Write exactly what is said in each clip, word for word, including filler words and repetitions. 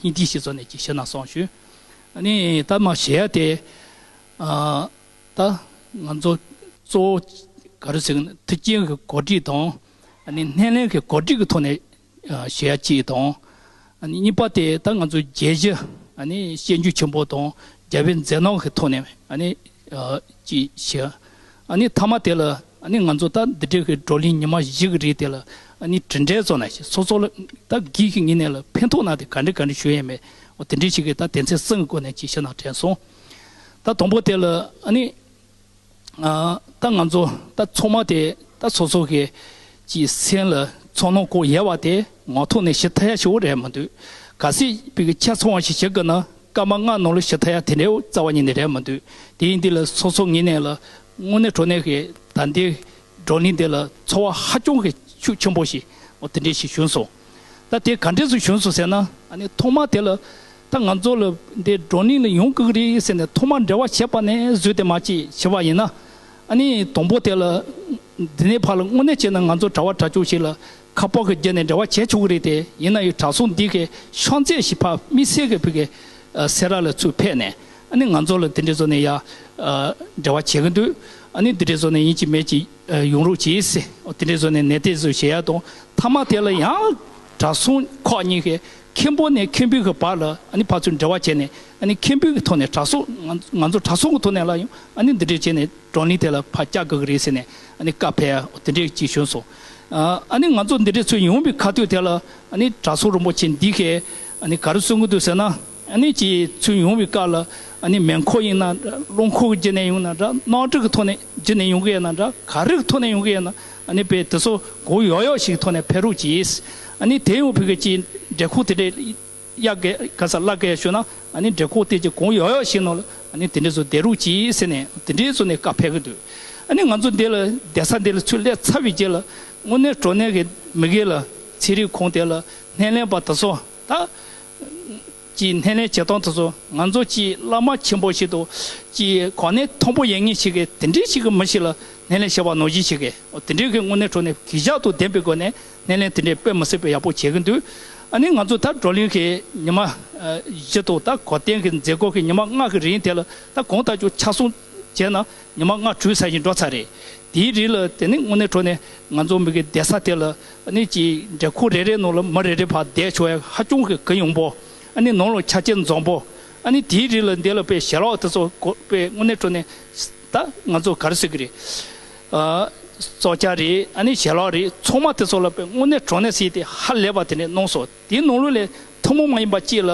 སྙིང་བསྡུས་ཤིག་བཟོས་ནས་ཅིག་ཞུས་ན་བསམ་བྱུང་། ཨ་ནི་ད་མ་ཞུ་ཡ་དེ། ཨ་ད་ང་ཚོ་གཙོ་བོ་ག་རེ་ཟེར་གི་ན། མཐུན་རྐྱེན་གྱི་གོ་སྒྲིག་དང་། ཨ་ནི་སྣེ་ལེན་གྱི་གོ་སྒྲིག་གི་ཐོག་ནས་ཨ་ཞུ་ཡ་གཅིག་དང་། ཨ་ནི་གཉིས་པ་དེ་ད་ང་ཚོ་རྒྱལ་གཞི་ཨ་ནི་སྐྱོན་བརྗོད་ཆེན་པོ་དང་རྒྱལ་བའི་མཛད་རྣམ་གྱི་ཐོག་ནས་ཨ་ནི་ཨ་ཅིག་ཞུ། ཨ་ནི་མཐའ་མ་དེ་ལ་ཨ་ནི་ང་ཚོ་ད་འདི་འདྲའི་གི་བགྲོ་གླེང་ཉི་མ་བཞི་གི་རིང་དེ་ལ་ཨ་ནི་གྲུབ་འབྲས་བཟོ་ན་ཞིག་སོ་སོ་ལ་ད་སྒེར་གྱི་ངོས་ནས་ལ་ཕན་ཐོགས་གནང་སྟེ་ག་འདྲ་ག་འདྲ་ཞུ་ཡས་མེད། འོ་དེ་འདྲའི་ཞིག་གི་ད་དོན་ཚན་གསུམ་གྱི་སྒོ་ནས་ཅིག་ཞུ་ན་དྲན་སོང་། ད་དང་པོ་དེ་ལ་ཨ་ནི། ཨ་ད་ང་ཚོ་ད་ཚང་མ་དེ་ད་སོ་སོ་གི་ཅིག་སེམས་ལ་ཚོར་སྣང་ཁོག་ཡོད་པ་དེ་ངག་ཐོག་ནས་ཞུ་ཐུབ་ཡ་ཞིག་རེད་མི་འདུག་གལ་སྲིད་བོད་ཀྱི་ཆ་ཚང་བ་ཞིག་ཞུ་དགོས་ན་སྐར་མ་ལྔ་ནང་ལ་ཞུ་ཐུབ་ཡ་དེ་འདྲའི་རྩ་བ་ཉིད་ནས་རེད་མི་འདུག་དེ་ཡིན་དུས་ལ་སོ་སོ་ངོས་ནས་ལ་དངོས་གནས་དྲང་གནས་ཀྱི་ད་ལྟའི་བགྲོ་གླེང་དེ་ལ་ཚོར་བ་ཧ་ཅང་གི་ཤུགས་ཆེན་པོ་ཞིག་འོ་དེ་འདྲས་ཞིག་བྱུང་སོང་། ད་དེ་ག་འདྲས་སུ་བྱུང་སོང་ཟེར་ན། ཨ་ནི་ཐོག་མ་དེ་ལ་ད་ང་ཚོ་ལ་འདི་བགྲོ་གླེང་ལ་ཡོང་དགོས་ཀྱི་རེད་ཟེར་ནས་ཐོག་མ་འབྲེལ་བ་བྱས་པ་ནས་བཟོས་ཏེ་མ་ཅིག་བྱས་པ་ཡིན་ན། ཨ་ནི་དང་པོ་དེ་ལ་འདི་ནས་ཕར་ལ་དངོས་གནས་བྱས་ན་ང་ཚོ་གྲྭ་བ་གྲྭ་ཆུང་ཞིག་ལ་ཁ་པར་གྱི་རྒྱུ་ནས་འབྲེལ་བ་བྱས་ཆོག་གི་རེད་དེ། ཡིན་ན་ཡང་གྲྭ་ཚང་འདི་གི་ཤོང་ཚད་ཞིག་ཕར་དམིགས་བསལ་གྱི་བོད་ཀྱི་ཨ་སེ་ར་ལ་ཚུར་ཕེབས་ནས་ཨ་ནི་ང་ཚོ་ལ་དེ་འདྲས་བཟོ་ནས་ཡ་ཨ་འབྲེལ་བ་བྱེད་ཀྱི་འདུག་ཨ་ནི་དེ་འདྲས་བཟོ་ནས་ཡིན་གཅིག་མིན་གཅིག་ཨ་ཡོང་རོགས་གྱིས་ཟེར། འོ་དེ་འདྲས་བཟོ་ནས་ནན་ཏན་བཟོ་བྱེད་ཡ་དང་། མཐའ་མ་དེ་ལ་ཡང་གྲྭ་ཚང་ཁག་གཉིས་ཀྱི་མཁན་པོ་ནས་མཁན་པོའི་གི་བར་ལ་ཨ་ནི་ཕར་ཚུར་འབྲེལ་བ་བྱས་ནས། ཨ་ནི་མཁན་པོའི་གི་ཐོག་ནས་གྲྭ་ཚང་ང་ང་ཚོ་གྲྭ་ཚང་གི་ཐོག་ནས་ལ་ཡང་ཨ་ནི་འདི་འདྲས་བྱས་ནས་བགྲོ་གླེང་དེ་ལ་ཕར་བཅར་དགོས་ཀྱི་རེད་ཟེར་ནས་ཨ་ནི་བཀའ་ཕེབས་ཡ་འོ་དེ་འདྲས་ཅིག་བྱུང་སོང་། ཨ་ནི་ང་ཚོ་འདི་འདྲས་ཚུར་ཡོང་བའི་ཁ་ཐུག་དེ་ལ་ཨ་ནི་གྲྭ་ཚང་རིན་པོ་ཆེ་འདི་གས་ཨ་ནི་ག་རེ་གསུང་གི་འདུག་ཟེར་ན། ཨ་ནི་ཅིག་ཚུར་ཡོང་བའི་སྐབས་ལ་ཨ་ནི་མེ་འཁོར་ཡིན་ན་འདྲ། རླངས་འཁོར་གྱི་རྒྱུ་ནས་ཡོང་ན་འདྲ། གནམ་གྲུ་གི་ཐོག་ནས་རྒྱུ་ནས་ཡོང་གི་ཡོད་ན་འདྲ། ག་རེ་གི་ཐོག་ནས་ཡོང་གི་ཡོད་ན་ཨ་ནི་དཔེ་དེ་ཚོ་གང་ཡག་ཡག་ཞིག་ཐོག་ནས་ཕེབས་རོགས་གྱིས། ཨ་ནི་དེ་ཡང་བོད་ཀྱི་ཅིག་འདྲེ་ཁོག་དེ་འདྲས་གཡག་གི་ག་ས་བླ་གས་ཞུ་ན། ཨ་ནི་འདྲེ་ཁོག་དེ་ཅིག་གང་ཡག་ཡག་ཞིག་ནང་ལ་ཨ་ནི་དེ་འདྲས་བཟོ་བསྡད་རོགས་གྱིས་ཟེར་ནས་དེ་འདྲས་བཟོ་ནས་བཀའ་ཕེབས་ཀྱི་འདུག་ཨ་ནི་ང་ཚོ་འདི་ལ་བསྡད་ས་འདི་ལ་ཚུར་སླེབས་ཚར་བའི་རྗེས་ལ་དངོས་གནས་དྲང་གནས་ཀྱི་མི་སྒེར་ལ་ཚན་རིག་ཁང་དེ་ལ་སྣེ་ལེན་པ་དེ་ཚོ་ད་ཀྱི་སྣེ་ལེན་བྱེད་སྟངས་དེ་ཚོ་ང་ཚོ་ཀྱི་བླ་མ་ཆེན་པོ་ཞིག་ཏུ་ཀྱི་གོ་གནས་མཐོན་པོ་ཡོད་མཁན་ཞིག་གིས་དེ་འདྲའི་ཞིག་གི་མི་ཞིག་ལ་སྣེ་ལེན་བྱས་པ་ནང་བཞིན་ཞིག་གིས། འོ་དེ་འདྲའི་གི་དངོས་གནས་དྲང་གནས་གུས་ཞབས་དང་ལྡན་པའི་སྒོ་ནས་སྣེ་ལེན་དེ་འདྲའི་དཔེ་མི་སྲིད་པའི་ཡག་པོ་བྱེད་ཀྱི་འདུག་ཨ་ནི་ང་ཚོ་ད་བགྲོ་གླེང་གི་ཉི་མ་ཨ་བཞི་དང་ད་གོ་སྟོན་གྱི་མཛད་སྒོ་གི་ཉི་མ་ལྔ་གི་རིང་དེ་ལ་ད་གང་ལྟར་ཀྱང་ཆ་ཚང་བྱས་ན་ཉི་མ་ལྔ་དྲུག་ཙམ་ཞིག་འགྲོ་ཚར་རེད། དེའི་རིང་ལ་དེ་ནི་དངོས་གནས་དྲང་གནས་ང་ཚོ་མི་གི་བསྡད་ས་དེ་ལ་ཨ་ནི་ཅིག་འདྲེ་ཁོག་རེ་རེ་ནང་ལ་མི་རེ་རེ་ཕར་བསྡད་ཆོག་ཡ་ཧ་ཅང་གི་གུ་ཡངས་པོ། ཨ་ནི་ནང་ལ་ཆ་རྐྱེན་འཛོམས་པོ། ཨ་ནི་དེའི་རིང་ལ་འདི་ལ་དཔེ་ཞལ་ལག་དེ་ཚོ་གོ་དཔེ་དངོས་གནས་དྲང་གནས་ད་ང་ཚོ་ག་རེ་ཟེར་གི་རེད། ཨ་སྲོག་ཆགས་རེད། ཨ་ནི་ཞལ་ལག་རེད། ཚང་མ་དེ་ཚོ་ལ་དཔེ་དངོས་གནས་དྲང་གནས་ཟེར་ཏེ་ཧ་ལས་པ་དེ་འདྲས་གནང་སོང་། དེའི་ནང་ལོགས་ལས་ཐུན་མོང་མ་ཡིན་པ་གཅིག་ལ་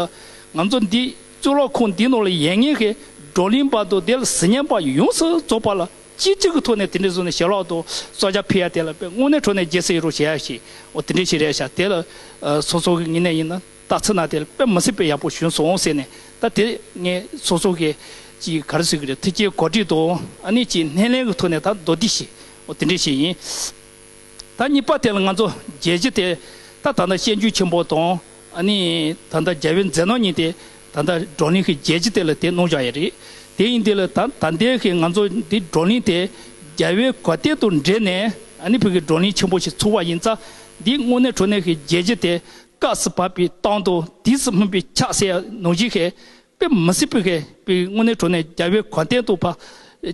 ང་ཚོ་འདི་གཙུག་ལག་ཁང་འདི་ནང་ལ་ཡོད་མཁན་གྱི་བགྲོ་གླེང་པ་དང་དེ་ལ་གཟིགས་ཉན་པ་ཡོངས་སུ་རྫོགས་པ་ལ་གཅིག་གཅིག་གི་ཐོག་ནས་དེ་འདྲས་བཟོས་ནས་ཞལ་ལག་དང་སྲོག་ཆགས་ཕུལ་ཡ་དེ་ལ་དཔེ་དངོས་གནས་དྲང་གནས་རྗེས་སུ་ཡི་རང་བྱེད་ཡ་ཞིག་འོ་དེ་འདྲས་ཞིག་རེད་ཤག་དེ་ལ་ཨ་སོ་སོ་གི་ངོས་ནས་ཡིན་ན། ལྟ་ཚུལ་ན་དེ་དཔེ་མི་སྲིད་པའི་ཡག་པོ་བྱུང་སོང་ཟེར་ནས། ད་དེ་ངས་སོ་སོ་གི་ཅིག་ག་རེ་ཟེར་གི་རེད། ཐུགས་རྗེ་གོ་སྒྲིག་དང་ཨ་ནི་ཅིག་སྣེ་ལེན་གི་ཐོག་ནས་ད་མདོར་བསྡུས་ཤིག་འོ་དེ་འདྲས་ཞིག་ཡིན། ད་གཉིས་པ་དེ་ལ་ང་ཚོ་རྒྱལ་སྤྱི་དེ་ད་ད་ལྟ་སྐྱོན་བརྗོད་ཆེན་པོ་དང་ཨ་ནི་ད་ལྟ་རྒྱལ་བའི་མཛད་རྣམ་གཉིས་དེ་ད་ལྟ་བགྲོ་གླེང་གི་རྒྱལ་སྤྱི་དེ་ལ་དེ་གནང་བཞག་ཡོད་རེད། དེ་ཡིན་དེ་ལ་ད་ད་ལྟའི་གི་ང་ཚོ་འདི་བགྲོ་གླེང་དེ་རྒྱལ་བའི་གོ་སྟོན་དང་འབྲེལ་ནས་ཨ་ནི་བོད་ཀྱི་བགྲོ་གླེང་ཆེན་པོ་ཞིག་ཚུགས་པ་ཡིན་ཙང་། འདི་དངོས་གནས་དྲང་གནས་ཀྱི་རྒྱལ་སྤྱི་དེ་སྐབས་སུ་བབས་པའི་སྟངས་དང་དུས་སུ་སྨིན་པའི་ཕྱག་ཟེར་ཡ་ནང་བཞིན་གྱི་དཔེ་མི་སྲིད་པའི་གི་དཔེ་དངོས་གནས་དྲང་གནས་རྒྱལ་བའི་གོ་སྟོན་དང་ཕར་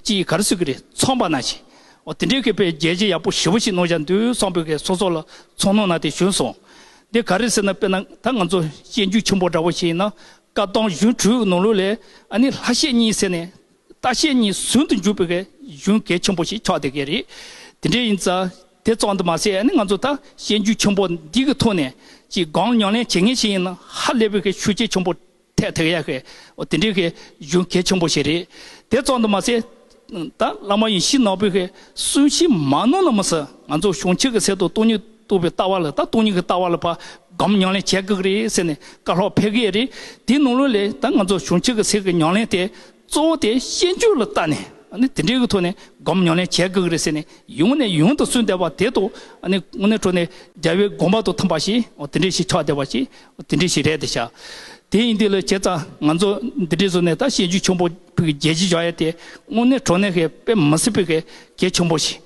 ཅིག་ག་རེ་ཟེར་གི་རེད། འཚམས་པ་ནང་བཞིན། འོ་དེ་འདྲའི་གི་དཔེ་རྒྱལ་སྤྱི་ཡག་པོ་ཞེ་པོ་ཞིག་གནང་བཞག་འདུག་བསམ་པའི་གི་སོ་སོ་ལ་ཚོར་སྣང་གནང་སྟེ་བྱུང་སོང་། འདི་ག་རེ་ཟེར་ན། དཔེར་ན་ད་ང་ཚོ་སྐྱོན་བརྗོད་ཆེན་པོ་འདྲ་བོ་ཞིག་ཡིན་ན། བཀའ་གདམས་གཞུང་དྲུག་གི་ནང་ལོགས་ལས་ཨ་ནི་ལྷ་བཤེས་གཉེན་ཟེར་ནས། བརྟག་དཔྱད་གཉིས་ཟུང་དུ་འཇུག་པའི་གཞུང་གལ་ཆེན་པོ་ཞིག་ཆགས་བསྡད་ཀྱི་རེད། དེ་འདྲ་ཡིན་ཙང་དེ་ཙམ་དུ་མ་ཟད། ཨ་ནི་ང་ཚོ་ད་སྐྱོན་བརྗོད་ཆེན་པོ་འདི་གི་ཐོག་ནས་ཅིག་སྒོམ་ཉམས་ལེན་བྱེད་མཁན་ཞིག་ཡིན་ན་ཧ་ལས་པའི་གི་ཤུགས་རྐྱེན་ཆེན་པོ་ཐེབས་ཐུབ་ཡ་གི་འོ་དེ་འདྲའི་གི་གཞུང་གལ་ཆེན་པོ་ཞིག་རེད། དེ་ཙམ་དུ་མ་ཟད། ད་བླ་མ་ཡེ་ཤེས་ནོར་བུའི་གི་གསུང་ཆོས་མ་གནང་ན་མི་སྲིད། ང་ཚོ་བྱང་ཆུབ་ཀྱི་སེམས་དང་སྟོང་ཉིད་རྟོགས་པའི་ལྟ་བ་ལ། ད་སྟོང་ཉིད་ཀྱི་ལྟ་བ་ལ་ཕར་སྒོམ་ཉམས་ལེན་བྱེད་དགོས་ཀྱི་རེད་ཟེར་ནས་བཀའ་སློབ་ཕེབས་ཀྱི་རེད། དེའི་ནང་ལོགས་ལས་ད་ང་ཚོ་བྱང་ཆུབ་ཀྱི་སེམས་ཀྱི་ཉམས་ལེན་དེ་གཙོ་བོ་དེ་སྐྱོན་བརྗོད་ལ་བལྟས་ནས། ཨ་ནི་དེ་འདྲའི་གི་ཐོག་ནས་སྒོམ་ཉམས་ལེན་བྱེད་དགོས་ཀྱི་རེད་ཟེར་ནས་ཡང་ནས་ཡང་དུ་གསུངས་བསྡད་པ་དེ་དང་། ཨ་ནི་དངོས་གནས་དྲང་གནས་རྒྱལ་བའི་དགོངས་པ་དང་མཐུན་པ་ཞིག་འོ་དེ་འདྲ་ཞིག་ཆགས་བསྡད་པ་ཞིག་འོ་དེ་འདྲ་ཞིག་རེད་དེ་ཤག་དེ་ཡིན་དུས་ལ་བྱས་ཙང་ང་ཚོ་འདི་འདྲའི་བཟོ་ནས་ད་སྐྱོན་བརྗོད་ཆེན་པོ་བོད་ཀྱི་རྒྱལ་སྤྱི་བཞག་ཡ་དེ་དངོས་གནས་དྲང་གནས་ཀྱི་དཔེ་མི་སྲིད་པའི་གི་གལ་ཆེན་པོ་ཞིག་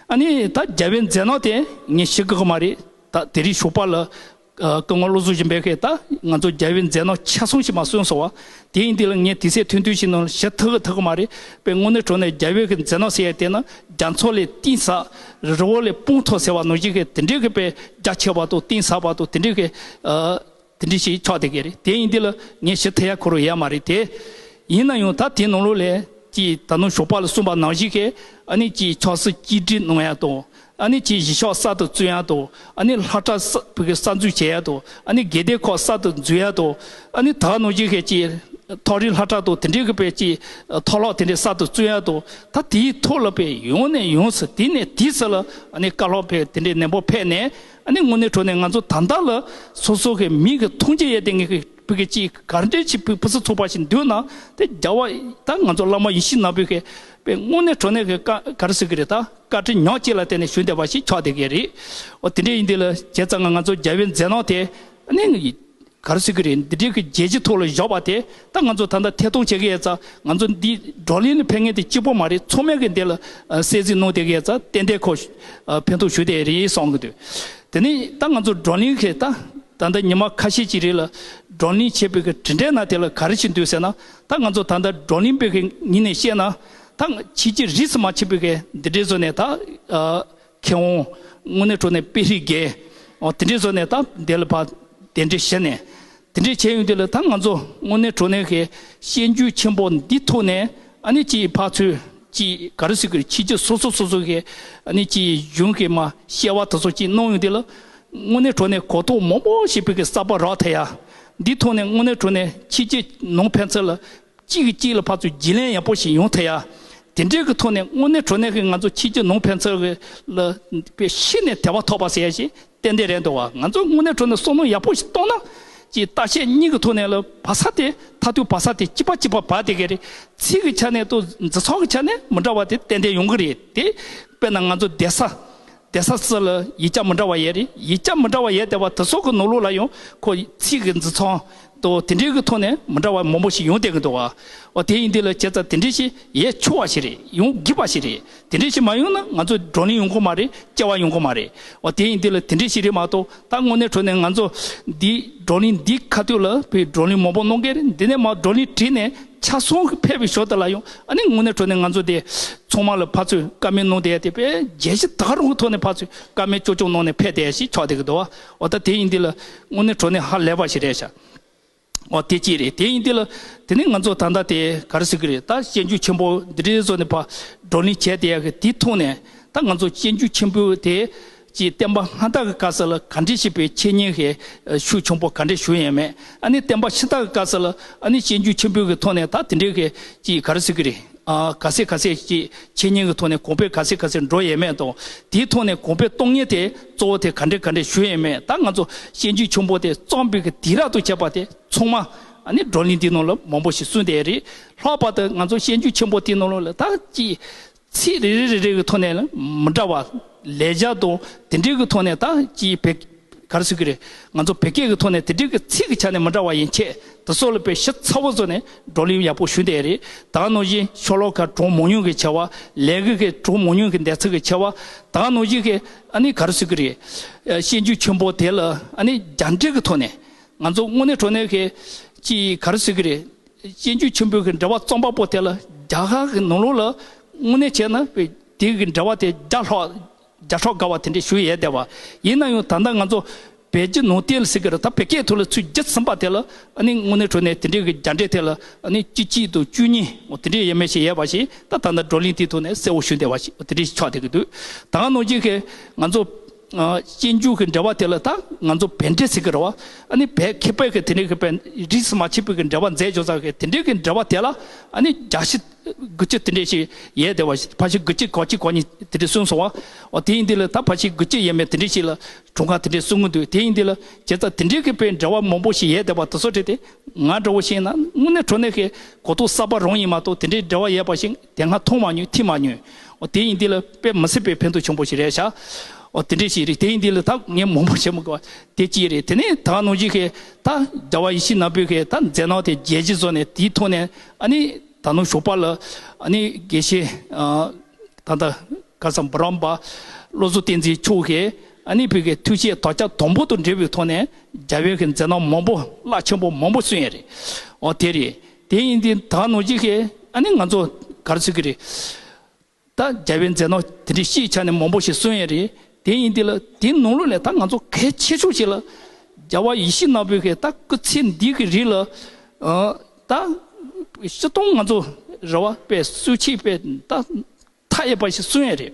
ཨ་ནི་ད་རྒྱལ་བའི་མཛད་རྣམ་དེ་ངས་ཞུ་དགོས་ཀྱི་མ་རེད། ད་དེ་རིང་ཞོགས་པ་ལ་ ཨ། སྐུ་ངོ་བློ་བཟང་སྦྱིན་པས་ད་ང་ཚོ་རྒྱལ་བའི་མཛད་རྣམ་ཆ་ཚང་ཞིག་མར་གསུངས་སོང་བ། དེ་ཡིན་དུས་ལ་ངས་དུས་ཚོད་ཐུང་ཐུང་ཞིག་ནང་ཞུ་ཐུབ་ཀྱི་ཐུབ་ཀྱི་མ་རེད། དཔེ་དངོས་གནས་དྲང་གནས་རྒྱལ་བའི་གི་མཛད་རྣམ་ཟེར་ཡ་དེ་ནི་རྒྱ་མཚོ་ལས་གཏིང་ཟབ། རི་བོ་ལས་སྤང་མཐོ་ཟེར་བ་ནང་བཞིན་གྱི་དེ་འདྲའི་གི་དཔེ་རྒྱ་ཆེ་བ་དང་གཏིང་ཟབ་པ་དང་དེ་འདྲའི་གི། ཨ། དེ་འདྲ་ཞིག་ཆགས་བསྡད་ཀྱི་རེད། དེ་ཡིན་དུས་ལ་ངས་ཞུ་ཐུབ་ཡ་ཁོ་རང་ཡོད་མ་རེད་དེ། ཡིན་ན་ཡང་ད་དེ་ནང་ལོགས་ལ་ཅིག་ད་ནང་ཞོགས་པ་ལ་གསུངས་པ་ནང་བཞིན་གྱི་ཨ་ནི་ཅིག་ཆབ་སྲིད་གཅིག་སྒྲིལ་གནང་ཡ་དང་། ཨ་ནི་ཅིག་གཞིས་ཆགས་གསར་དུ་བཙུགས་ཡ་དང་། ཨ་ནི་ལྷ་བྲག་གསར་བོད་ཀྱི་གསར་འཛུགས་བྱེད་ཡ་དང་། ཨ་ནི་དགོན་སྡེ་ཁག་གསར་དུ་འཛུགས་ཡ་དང་། ཨ་ནི་ད་ནང་བཞིན་གྱི་ཅིག་ཐག་རིང་ལྷ་བྲག་དང་དེ་འདྲའི་གི་དཔེ་ཅིག་ཐོག་ལྷག་དེ་འདྲའི་གསར་དུ་བཙུགས་ཡ་དང་། ད་དེའི་ཐོག་ལ་དཔེ་ཡོང་ནས་ཡོང་ས་དེ་ནས་དེ་ས་ལ་ཨ་ནི་བཀའ་སློབ་དཔེ་དེ་འདྲའི་ནན་པོ་ཕེབས་ནས། ཨ་ནི་དངོས་གནས་དྲང་གནས་ང་ཚོ་ད་ལྟ་ལ་སོ་སོ་གི་མི་གི་མཐོང་རྒྱ་ཡོད་དེ་ངེད་ཀྱི་བོད་ཀྱི་ཅིག་ག་འདྲའི་ཅིག་བུ་བུ་སི་ཚོགས་པ་ཞིག་འདུག་ན་དེ་རྒྱལ་བ་ད་ང་ཚོ་བླ་མ་ཡིད་བཞིན་ནོར་བུ་གི་དཔེ་དངོས་གནས་དྲང་གནས་ཀྱི་བཀའ་ག་རེ་ཟེར་གི་རེད། ད་བཀའ་དྲིན་ཉག་གཅིག་ལ་བརྟེན་ནས་བྱུང་བསྡད་པ་ཞིག་ཆགས་བསྡད་ཀྱི་རེད། འོ་དེ་འདྲ་ཡིན་དུས་ལ་བྱས་ཙང་ང་ང་ཚོ་རྒྱལ་བའི་མཛད་རྣམ་དེ་ཨ་ནི། ག་རེ་ཟེར་གི་རེད། འདི་འདྲའི་གི་རྒྱལ་སྤྱིའི་ཐོག་ལ་བཞག་པ་དེ་ད་ང་ཚོ་ད་ལྟ་ཐད་གཏོང་བྱེད་ཀྱི་ཡོད་ཙང་། ང་ཚོ་འདི་བགྲོ་གླེང་ལ་ཕེབས་མཁན་དེ་གཅིག་པོ་མ་རེད། ཚང་མས་གི་འདི་ལ་ཨ་གསན་གཟིགས་གནང་བསྡད་ཀྱི་ཡོད་ཙང་ཏན་ཏན་ཁོ་ཨ་ཕན་ཐོགས་ཞུ་བསྡད་རེད་བསམ་གི་འདུག་དེ་ནས་ད་ང་ཚོ་བགྲོ་གླེང་གི་ད་ད་ལྟ་ཉི་མ་ཁ་ཤས་ཅིག་རིང་ལ་བགྲོ་གླེང་བྱས་པའི་གི་དྲི་བྲལ་ན་དེ་ལ་ག་རེ་ཞིག་འདུག་ཟེར་ན། ད་ང་ཚོ་ད་ལྟ་བགྲོ་གླེང་པའི་གི་ངོས་ནས་བཤད་ན། ད་ཕྱི་རྒྱལ་རིས་སུ་མ་ཆད་པའི་གི་འདི་འདྲའི་བཟོ་ནས་ད་ཨ། མཁས་དབང་དངོས་གནས་དྲང་གནས་དཔེ་རིག་རྒན། འོ་དེ་འདྲའི་བཟོ་ནས་ད་འདི་ལ་ཕར་གདན་འདྲེན་ཞུས་ནས། དེ་འདྲའི་བྱས་ཡོང་དུས་ལ་ད་ང་ཚོ་དངོས་གནས་དྲང་གནས་ཀྱི་སྤྱོད་འཇུག་ཆེན་པོ་འདི་ཐོག་ནས་ཨ་ནི་ཅིག་ཕར་ཚུར་ཅིག་ག་རེ་ཟེར་དགོས་རེད། ཕྱི་རྒྱལ་སོ་སོ་སོ་སོ་གི་ཨ་ནི་ཅིག་གཞུང་གི་མར་སྐྱེ་བ་དེ་ཚོ་ཅིག་གནང་ཡོང་དུས་ལ། དངོས་གནས་དྲང་གནས་གོ་རྟོགས་མང་པོ་ཞིག་བོད་ཀྱི་གསར་པ་རག་ཐུབ་ཡ། འདི་ཐོག་ནས་དངོས་གནས་དྲང་གནས་ཕྱི་རྒྱལ་ནང་ཕན་ཚུན་ལ། གཅིག་གིས་གཅིག་ལ་ཕར་ཚུར་བརྗེ་ལེན་ཡག་པོ་ཞིག་ཡོང་ཐུབ་ཡ། དེ་འདྲའི་གི་ཐོག་ནས་དངོས་གནས་དྲང་གནས་ཀྱི་ང་ཚོ་ཕྱི་རྒྱལ་ནང་ཕན་ཚུན་གྱི་ལ་དཔེ་ཤིན་ནས་དད་པ་ཐོབ་པ་ཟེར་ཡ་ཞིག་ཏན་ཏན་རེད་འདུག་བ། ང་ཚོ་དངོས་གནས་དྲང་གནས་བསམ་བློ་ཡག་པོ་ཞིག་གཏོང་ན། ཅིག་བརྟག་དཔྱད་གཉིས་ཀྱི་ཐོག་ནས་ལ་བ་ས་དེ་མཐར་ཐུག་བ་ས་དེ་གཅིག་པ་གཅིག་པ་བབས་བསྡད་ཀྱི་རེད། ཚིག་གི་ཆ་ནས་དང་འཛིན་སྟངས་ཀྱི་ཆ་ནས་མི་འདྲ་བ་དེ་ཏན་ཏན་ཡོང་གི་རེད་དེ། དཔེར་ན་ང་ཚོ་བསྡད་ས། བསྡད་ས་སུ་ལ་ཡིག་ཆ་མི་འདྲ་བ་ཡོད་རེད། ཡིག་ཆ་མི་འདྲ་བ་ཡོད་བསྡད་པ་དེ་ཚོ་གི་ནང་ལོགས་ལ་ཡང་ཁོ་ཚིག་གི་འཛིན་སྟངས་དང་དེ་འདྲའི་གི་ཐོག་ནས་མི་འདྲ་བ་མང་པོ་ཞིག་ཡོང་བསྡད་ཀྱི་འདུག་བ། འོ་དེ་ཡིན་དུས་ལ་བྱས་ཙང་དེ་འདྲའི་ཞིག་ཡོང་ཆོག་པ་ཞིག་རེད། ཡོང་དགོས་པ་ཞིག་རེད། དེ་འདྲའི་ཞིག་མ་ཡོང་ན་ང་ཚོ་བགྲོ་གླེང་ཡོང་གི་མ་རེད། སྐྱེ་བ་ཡོང་གི་མ་རེད། འོ་དེ་ཡིན་དུས་ལ་དེ་འདྲའི་ཞིག་རེད་མ་གཏོགས། ད་དངོས་གནས་དྲང་གནས་ང་ཚོ་འདི་བགྲོ་གླེང་འདི་ཁ་ཐུག་ལ་བོད་བགྲོ་གླེང་མང་པོ་གནང་གི་རེད། འདི་ནས་མར་བགྲོ་གླེང་བྲིས་ནས་ཆ་ཚང་གི་ཕེབས་པའི་ཞོར་དུ་ལ་ཡང་ཨ་ནི་དངོས་གནས་དྲང་གནས་ང་ཚོ་དེ་ཚང་མ་ལ་ཕར་ཚུར་བཀའ་མོལ་གནང་བསྡད་དེ་དཔེ་རྒྱལ་སྤྱི་ད་ག་རུང་གི་ཐོག་ནས་ཕར་ཚུར་བཀའ་མོལ་ཅོག་ཅོག་གནང་ནས་ཕེབས་བསྡད་ཞིག་ཆགས་བསྡད་ཀྱི་འདུག་བ། འོ་ད་དེ་ཡིན་དུས་ལ་དངོས་གནས་དྲང་གནས་ཧ་ལས་པ་ཞིག་རེད་ཤག་འོ་དེ་གཅིག་རེད། དེ་ཡིན་དུས་ལ་དེ་ནས་ང་ཚོ་ད་ལྟ་དེ་ག་རེ་ཟེར་གི་རེད། ད་སྤྱོད་འཇུག་ཆེན་པོ་འདི་འདྲའི་བཟོ་ནས་ཕར་བགྲོ་གླེང་བྱས་བསྡད་ཡག་གི་དེའི་ཐོག་ནས་ད་ང་ཚོ་སྤྱོད་འཇུག་ཆེན་པོ་དེ་ཅིག་བསྟན་པ་སྔ་དར་གྱི་སྐབས་སུ་ལ་ག་འདྲས་ཞིག་པའི་འཆད་ཉན་གྱི་ཤུགས་ཆེན་པོ་ག་འདྲས་ཞུགས་ཡོད་མེད། ཨ་ནི་བསྟན་པ་ཕྱི་དར་གྱི་སྐབས་སུ་ལ་ཨ་ནི་སྤྱོད་འཇུག་ཆེན་པོའི་གི་ཐོག་ནས་ད་དེ་འདྲའི་གི་ཅིག་ག་རེ་ཟེར་གི་རེད། ཨ་ག་ཚད་ག་ཚད་ཅིག་འཆད་ཉན་གྱི་ཐོག་ནས་གོང་འཕེལ་ག་ཚད་ག་ཚད་འགྲོ་ཡོད་མེད་དང་། དེའི་ཐོག་ནས་གོང་འཕེལ་གཏོང་ཉན་དེ་གཙོ་བོ་དེ་ག་འདྲས་ག་འདྲས་ཞུགས་ཡོད་མེད། ད་ང་ཚོ་སྤྱོད་འཇུག་ཆེན་པོ་དེ་བརྩམས་པའི་གི་དུས་རབས་དང་བཅས་པ་དེ་ཚང་མ་ཨ་ནི་བགྲོ་གླེང་འདིའི་ནང་ལ་མང་པོ་ཞིག་གསུངས་བསྡད་རེད། ལྷག་པར་དུ་ང་ཚོ་སྤྱོད་འཇུག་ཆེན་པོ་དེའི་ནང་ལོགས་ལ་ད་ཅིག་ཚིག་རེ་རེ་རེ་རེ་གི་ཐོག་ནས་ལ་མི་འདྲ་བ་ལེགས་སྦྱར་དང་དེ་འདྲའི་གི་ཐོག་ནས་ད་ཅིག་བོད་ག་རེ་ཟེར་གི་རེད། ང་ཚོ་བོད་སྐད་གི་ཐོག་ནས་དེ་འདྲའི་གི་ཚིག་གི་ཆ་ནས་མི་འདྲ་བ་ཡན་ཆད་དེ་ཚོ་ལ་དཔེ་ཞིབ་ཚགས་པོ་བཟོས་ནས་བགྲོ་གླེང་ཡག་པོ་ཞུས་བསྡད་རེད། ད་ག་ནང་བཞིན་ཤོ་ལོ་ཀ་གྲངས་མང་ཉུང་གི་ཆེ་བ། ལས་འགུལ་གྱི་གྲངས་མང་ཉུང་གི་འདེགས་ཚད་ཀྱི་ཆེ་བ། ད་ག་ནང་བཞིན་གི་ཨ་ནི་ག་རེ་ཟེར་གི་རེད། ཨ་སྤྱོད་འཇུག་ཆེན་པོ་དེ་ལ་ཨ་ནི་རྒྱ་འགྲེལ་གི་ཐོག་ནས་ང་ཚོ་དངོས་གནས་དྲང་གནས་གི་ཅིག་ག་རེ་ཟེར་གི་རེད། སྤྱོད་འཇུག་ཆེན་པོའི་གི་འགྲེལ་པ་བརྩམས་པ་པོ་དེ་ལ་རྒྱ་གར་གི་ནང་ལོགས་ལ་དངོས་གནས་བྱས་ན་དེ་གི་འགྲེལ་པ་དེ་བརྒྱ་ལྷག་བརྒྱ་ཕྲག་འགའ་བ་དེ་འདྲས་ཞུ་ཡས་བསྡད་པ། ཡིན་ན་ཡང་ད་ལྟ་ང་ཚོ་བོད་བརྒྱུད་ནང་བསྟན་ཟེར་གི་རེད། ད་བོད་སྐད་ཐོག་ལ་ཚུར་བསྒྱུར་ཟིན་པ་དེ་ལ་ཨ་ནི་དངོས་གནས་དྲང་གནས་དེ་འདྲས་གི་རྒྱ་འགྲེལ་དེ་ལ་ཨ་ནི་བཅུ་གཅིག་དང་བཅུ་གཉིས་འོ་དེ་འདྲས་ཡས་མས་ཞིག་ཡོད་པ་ཞིག་ད་ད་ལྟ་བགྲོ་གླེང་དེའི་ཐོག་ནས་གསལ་བོ་ཞུ་བསྡད་པ་ཞིག་འོ་དེ་འདྲས་ཞིག་ཆགས་བསྡད་ཀྱི་འདུག་ད་ག་ནང་བཞིན་གི་ང་ཚོ་ཨ་སྤྱོད་འཇུག་གི་འགྲེལ་པ་དེ་ལ་ད་ང་ཚོ་བོད་འགྲེལ་ཟེར་གི་རེད་བ། ཨ་ནི་བོད་མཁས་པའི་གི་དེ་འདྲའི་གི་བོད་རིས་སུ་མ་ཆད་པའི་གི་འགྲེལ་པ་མཛད་འཇོག་ས་གི་དེ་འདྲའི་གི་འགྲེལ་པ་དེ་ལ་ཨ་ནི་བརྒྱ་ཆ་དགུ་བཅུ་དེ་འདྲས་ཞིག་ཡོད་བསྡད་པ་ཞིག་ཕལ་ཆེར་དགུ་བཅུ་གོ་གཅིག་གོ་གཉིས་དེ་འདྲས་གསུངས་སོང་བ། འོ་དེ་ཡིན་དུས་ལ་ད་ཕལ་ཆེར་དགུ་བཅུ་ཡས་མས་དེ་འདྲས་ཞིག་ལ་གྲངས་ཀ་དེ་འདྲས་གསུང་གི་འདུག་དེ་ཡིན་དུས་ལ་བྱས་ཙང་དེ་འདྲའི་གི་དཔེ་འགྲེལ་པ་མང་པོ་ཞིག་ཡོད་བསྡད་པ་དེ་ཚོ་བྲིས་ཏེ་ང་འདྲ་བོ་ཞིག་ཡིན་ན་དངོས་གནས་དྲང་གནས་ཀྱི་གོ་རྟོགས་གསར་པ་རང་ཡིན་མ་གཏོགས་དེ་འདྲའི་འགྲེལ་པ་ཡོད་པ་ཞིག་དེ་སྔ་མཐོང་མ་མྱོང་ཐོས་མ་མྱོང་། འོ་དེ་ཡིན་དུས་ལ་དཔེ་མི་སྲིད་པའི་ཕན་ཐོགས་ཆེན་པོ་ཞིག་རེད་ཤག་འོ་དེ་འདྲས་ཞིག་རེད། དེ་ཡིན་དུས་ལ་ད་ངས་མང་པོ་བཤད་མི་དགོས་པ་དེ་གཅིག་རེད། དེ་ནས་ད་ག་ནང་བཞིན་གྱི་ད་རྒྱལ་བ་ཡིད་བཞིན་ནོར་བུའི་གི་ད་མཛད་རྣམ་དེ་རྒྱས་བཤད་བཟོས་ནས་དེའི་ཐོག་ནས་ཨ་ནི་ད་ནང་ཞོགས་པ་ལ་ཨ་ནི་དགེ་བཤེས་ཨ་ད་ལྟ་ག་ས་འབུམ་རམས་པ་བློ་བཟང་བསྟན་འཛིན་མཆོག་གིས་ ཨ་ནི་བོད་ཀྱི་ཐུགས་བསྐྱེད་དོ་རྒྱ་དང་པོ་དང་འབྲེལ་བའི་ཐོག་ནས་རྒྱལ་བའི་གི་མཛད་རྣམ་མང་པོ་རླབས་ཆེན་པོ་མང་པོ་གསུངས་ཡ་རེད། འོ་དེ་རེད། དེ་ཡིན་དུས་ད་ནང་བཞིན་གི་ཨ་ནི་ང་ཚོ་ག་རེ་ཟེར་གི་རེད། ད་རྒྱལ་བའི་མཛད་རྣམ་དེ་འདྲའི་སྤྱིའི་ཆ་ནས་མང་པོ་ཞིག་གསུངས་ཡ་རེད། དེ་ཡིན་དུས་ལ་དེའི་ནང་ལོགས་ལས་ད་ང་ཚོ་གལ་ཆེ་ཤོས་ཤིག་ལ་རྒྱལ་བ་ཡིད་བཞིན་ནོར་བུའི་གི་ད་སྐུ་ཚེ་འདི་གི་རིང་ལ་ཨ་ད་སྤྱིར་བཏང་ང་ཚོ་རེ་བ་དཔེ་གསོལ་ཆས་དཔེ་ད་མཐའ་ཡས་པ་ཞིག་གསུངས་ཡ་རེད།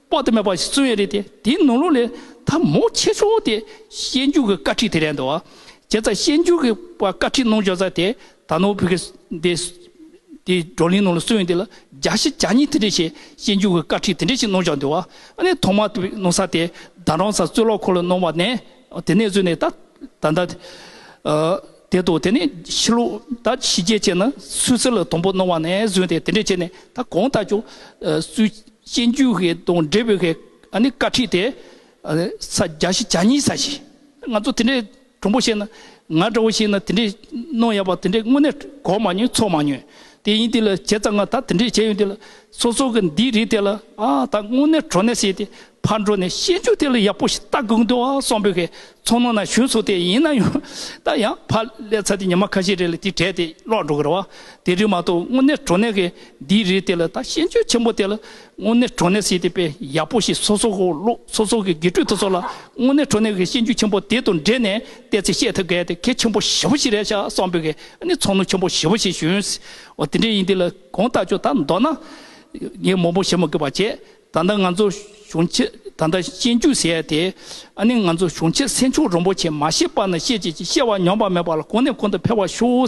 དཔག་ཏུ་མེད་པ་ཞིག་གསུངས་ཡ་རེད་དེ། དེའི་ནང་ལོགས་ལས་ད་མང་ཆེ་ཤོས་དེ་སྤྱོད་འཇུག་གི་བཀའ་ཁྲིད་དེ་རེད་འདུག་བ། བྱས་ཙང་སྤྱོད་འཇུག་གི་བཀའ་ཁྲིད་གནང་བྱས་ཙང་དེ་ད་ནང་བོད་ཀྱི་འདི་དེའི་བགྲོ་གླེང་ནང་ལ་གསུངས་ཡོད་དེ་ལ་བརྒྱ་ཞིག་བརྒྱ་གཉིས་དེ་འདྲ་ཞིག་སྤྱོད་འཇུག་གི་བཀའ་ཁྲིད་དེ་འདྲ་ཞིག་གནང་བཞག་འདུག་བ། ཨ་ནི་ཐོག་མ་དེ་གནང་ས་དེ་རྡ་རམ་ས་གཙུག་ལག་ཁང་ལ་གནང་བ་ནས་དེ་ནས་བཟུང་ནས་ད་ད་ལྟ་ཨ་དེ་དང་དེ་ནས་ཕྱི་ལོགས་ད་ཕྱི་རྒྱལ་བྱས་ན་སུད་སི་ལ་དང་པོ་གནང་བ་ནས་བཟུང་སྟེ་དེ་འདྲ་བྱས་ནས་ད་གང་ལྟར་ཀྱང་ཨ་སུད་སྤྱོད་འཇུག་གི་དང་འབྲེལ་བའི་གི་ཨ་ནི་བཀའ་ཁྲིད་དེ་ཨ་ས་བརྒྱ་ཞིག་བརྒྱ་གཉིས་ས་ཞིག་ང་ཚོ་དེ་འདྲའི་དྲང་པོ་བཤད་ན་ང་འདྲ་བོ་བཤད་ན་དེ་འདྲའི་གནང་ཡག་པ་དེ་འདྲའི་དངོས་གནས་གོ་མ་མྱོང་ཚོར་མ་མྱོང་། དེ་ཡིན་དུས་ལ་བྱས་ཙང་ང་ད་དེ་འདྲའི་བྱས་ཡོང་དུས་ལ་སོ་སོ་གི་འདིའི་རིགས་དེ་ལ་ཨ་ད་དངོས་གནས་དྲང་གནས་བཤད་དེ་ཕར་འགྲོ་ནས་སྤྱོད་འཇུག་དེ་ལ་ཡག་པོ་ཞིག་ལྟ་དགོས་འདུག་ཨ་བསམ་པའི་གི་ཚོར་སྣང་ན་བྱུང་སོང་། དེ་ཡིན་ན་ཡང་ད་ཡང་ཕར་སླེབས་ཚར་དེ་ཉི་མ་ཁ་ཤས་རེ་ལ་དེ་བྲལ་ཏེ་ལོག་འགྲོ་གི་རེད་བ། དེ་རིགས་མ་གཏོགས་དངོས་གནས་དྲང་གནས་གི་འདིའི་རིགས་དེ་ལ་ད་སྤྱོད་འཇུག་ཆེན་པོ་དེ་ལ་དངོས་གནས་དྲང་གནས་བཤད་དེ་དཔེ་ཡག་པོ་ཞིག་སོ་སོ་གི་བློ་སོ་སོ་གི་དགེ་ཕྲུག་དེ་ཚོ་ལ་དངོས་གནས་དྲང་གནས་ཀྱི་སྤྱོད་འཇུག་ཆེན་པོ་དེ་དང་འབྲེལ་ནས་བལྟས་ཚེ་བཤད་ཐུབ་མཁན་དེ་གལ་ཆེན་པོ་ཞེ་པོ་ཞིག་རེད་ཤག་བསམ་པའི་གི་ཨ་ནི་ཚོར་སྣང་ཆེན་པོ་ཞེ་པོ་ཞིག་བྱུང་། འོ་དེ་འདྲ་ཡིན་དུས་ལ་གང་ལྟར་ཀྱང་ད་མདོར་ན་ངས་མང་པོ་བཤད་མི་དགོས་པ་བྱས། ད་ལྟ་ང་ཚོ་གཞུང་ཆེན་ད་ལྟ་སྤྱོད་འཇུག་ཟེར་ཡ་དེ་ཨ་ནི་ང་ཚོ་གཞུང་ཆེན་སེམས་མཆོག་རིན་པོ་ཆེ་མ་སྐྱེས་པ་ན་སྐྱེ་བྱེད་ཅིང་སྐྱེ་བ་ཉམས་པ་མེད་པ་ལ་གོང་ནས་གོང་དུ་འཕེལ་བར་ཤོག་